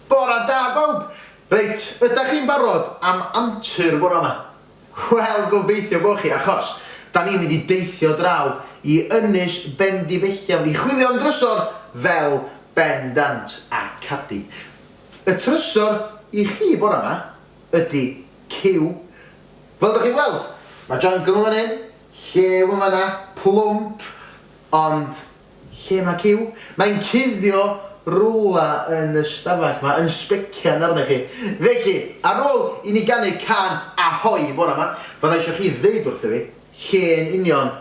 Bora da bawb! Reit, ydach chi'n barod am antur bora 'ma? Wel, gobeithio bo chi, achos da ni'n mynd i deithio draw i Ynys Bendibelliawn i chwilio am drysor fel Ben Dant a Cadi. Y trysor i chi bora 'ma ydi cyw. Fel dach chi'n gweld, mae jungle yn fan hyn, llew yn fan'na, plwmp, ond Lle mae Cyw? Mae'n cuddio rwla yn y stafell 'ma, yn sbecian arnoch chi. Felly, ar ôl i ni ganu cân Ahoi bore 'ma, fydda i eisiau chi ddeud wrtho fi lle yn union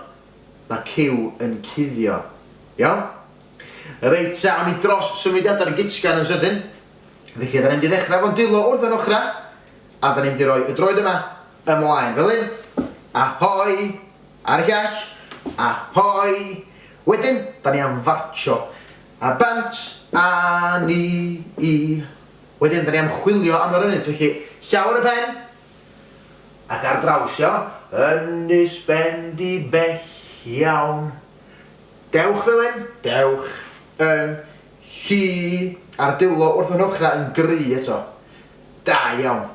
mae Cyw yn cuddio. Iawn? Reit ta, awn ni dros symudiadau'r gutgan yn sydyn. Felly, da ni'n mynd i ddechrau efo'n dwylo wrth yn ochrau, a da ni'n mynd i roi y droed yma ymlaen fel hyn. Ahoi! Ar y llall, ahoi! Wedyn, da ni am fartsio. A bant, a ni, i. Wedyn, da ni am chwilio am yr ynys, felly llaw ar y pen, ac ar draws, iawn? Ynys Bendy bell iawn. Dewch fel hyn, dewch yn llu, a'r dwylo wrth yn ochrau yn gry eto. Da iawn.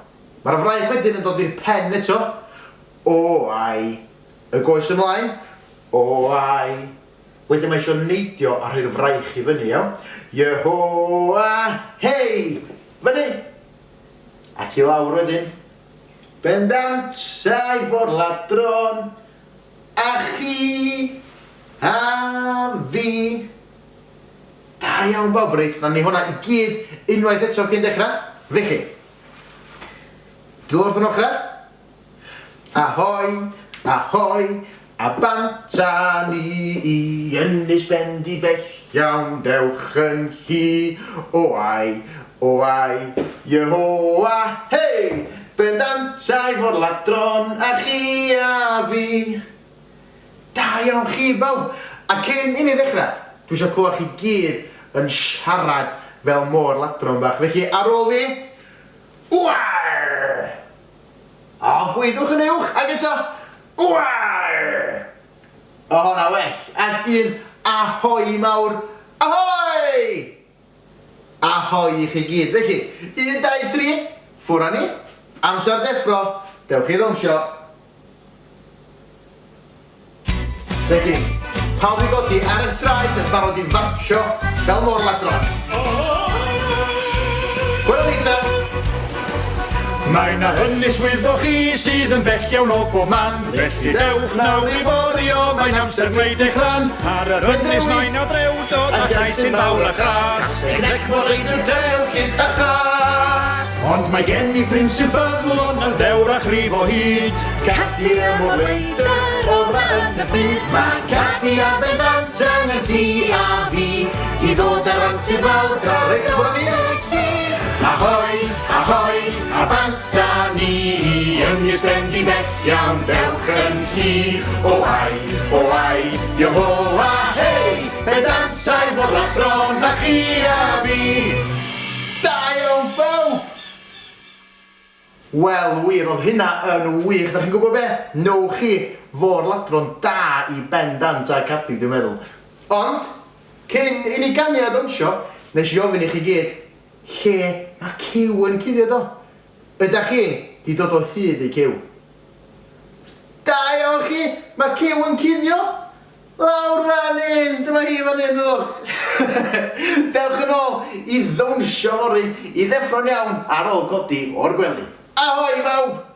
Mae'r fraich wedyn yn dod i'r pen eto. O ai. Y goes ymlaen. O ai. Wedyn mae isio neidio a rhoi'r fraich i fyny, iawn? Yehoa, hei! Fyny! Ac i lawr wedyn. Bendant a'i forladron, a chi, a fi. Da iawn bawb, reit, nawn ni hwnna i gyd unwaith eto cyn dechrau. Felly, dwylo wrth yn ochrau. Ahoi, ahoi, a bant â ni i Ynys Bendibell iawn, dewch yn llu, o ai, o ai, Jehoa, hei! Bendant a'i fod ladron a chi a fi. Da iawn chi bawb! A cyn i ni ddechrau, dwi eisiau clywed chi gyd yn siarad fel môr ladron bach. Felly, ar ôl fi, Uarr! O, gwaeddwch yn uwch, ac eto, Uarr! O, honna well. Ac un ahoi mawr, ahoi! Ahoi i chi gyd. Felly, 1, 2, 3, ffwr â ni. Amser deffro, dewch i ddawnsio. Felly, pawb i godi ar eich traed yn barod i fartsio fel môr-ladron. Ffwrdd â ni ta! Mae 'na ynys wyddoch chi sydd yn bell iawn o bob man Felly dewch nawr i forio, mae'n amser gwneud eich rhan Ar yr ynys mae 'na drewdod a llais sy'n fawr a chras Cnec môr-leidr dewch hyd a chas Ond mae gen i ffrind sy'n ffyddlon, yn ddewr a chryf o hyd. Cadi y môr-leidr ora yn y byd. Mae Cadi a Bendant angen ti a fi i ddod ar antur fawr draw dros y lli. Ahoi, ahoi, a bant â ni i Ynys Bendibell iawn, dewch yn llu. O ai, o ai, yo ho a hei, Bendant a'i fôr-ladron a chi a fi. Da iawn bawb! Wel wir, oedd hynna yn wych. Da chi'n gwybod be? Nowch chi fôr-ladron da i Ben Dant a Cadi, dwi'n meddwl. Ond, cyn i ni ganu a dawnsio, nes i ofyn i chi gyd, lle mae Cyw yn cuddio do? Ydach chi 'di dod o hyd i Cyw? Da iawn chi! Mae Cyw yn cuddio! Lawr fan hyn! Dyma hi fan hyn, ylwch! Dewch yn ôl i ddawnsio fory, i ddeffro'n iawn ar ôl codi o'r gwely. Ahoi bawb!